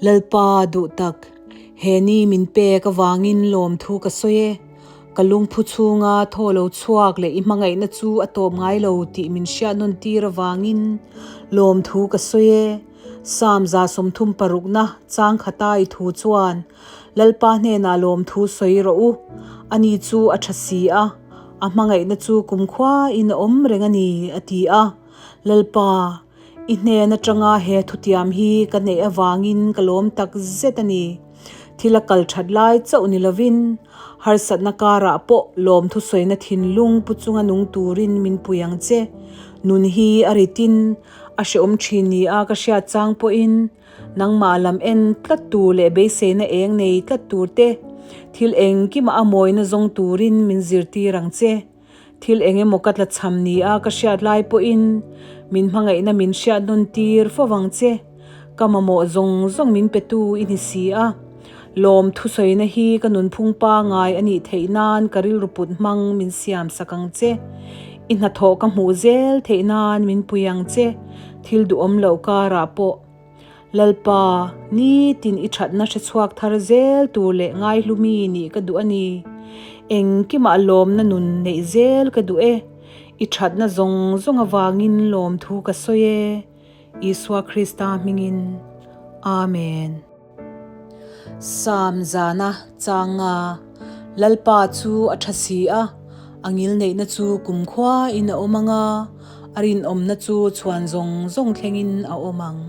Lalpa duhtak, he ni min pek avangin lawmthu ka sawi e. Ka lungphu chhunga thaw lo chhuak leh i hmangaihna chu a tawp ngai lo tih min hriat nawn tir avangin lawmthu ka sawi e. Psalm 36 na chang khata i thu chuan Lalpa hnenah lawmthu sawi rawh u, ani chu a tha si a, a hmangaihna chu kumkhuain a awm reng a ni, a ti a. Lalpa, i hnen atanga he thutiam hi ka neih avangin ka lawm tak zet a ni. Thil a kal that lai chauh ni lovin, harsatna karah pawh lawmthu sawina thinlung pu chunga nung turin min pui ang che. Nun hi a ritin a hrehawm thin ni a ka hriat chang pawhin, Nangmah lam en tlat tur leh beiseina eng nei tlat tur te, thil engkima a mawina zawng turin min zirtir ang che. Thil eng emaw ka tla cham ni a ka hriat lai pawhin min hmangaihna min hriat nawn tir fo vang che. Ka mamawh zawng zawng min petu i ni si a. Lawm thusawina hi ka nunphung pangai a nih theih nan ka rilru put hmang min siam sak ang che. I hnathawh ka hmuh zel theih nan min pui ang che. Thil duhawm loh karah pawh Lalpa, nitin i thatna hre chhuak thar zel tur leh ngaihlumi nih ka duh a ni. Engkimah lawmna nun neih zel ka duh e. I thatna zawng zawng avangin lawmthu ka sawi e. Isua Krista hmingin. Amen. Psalm zana changa Lalpa chu a tha si a, a ngilneihna chu kumkhua in a awm ang a, a rinawmna chu chhuan zawng zawng thlengin a awm ang.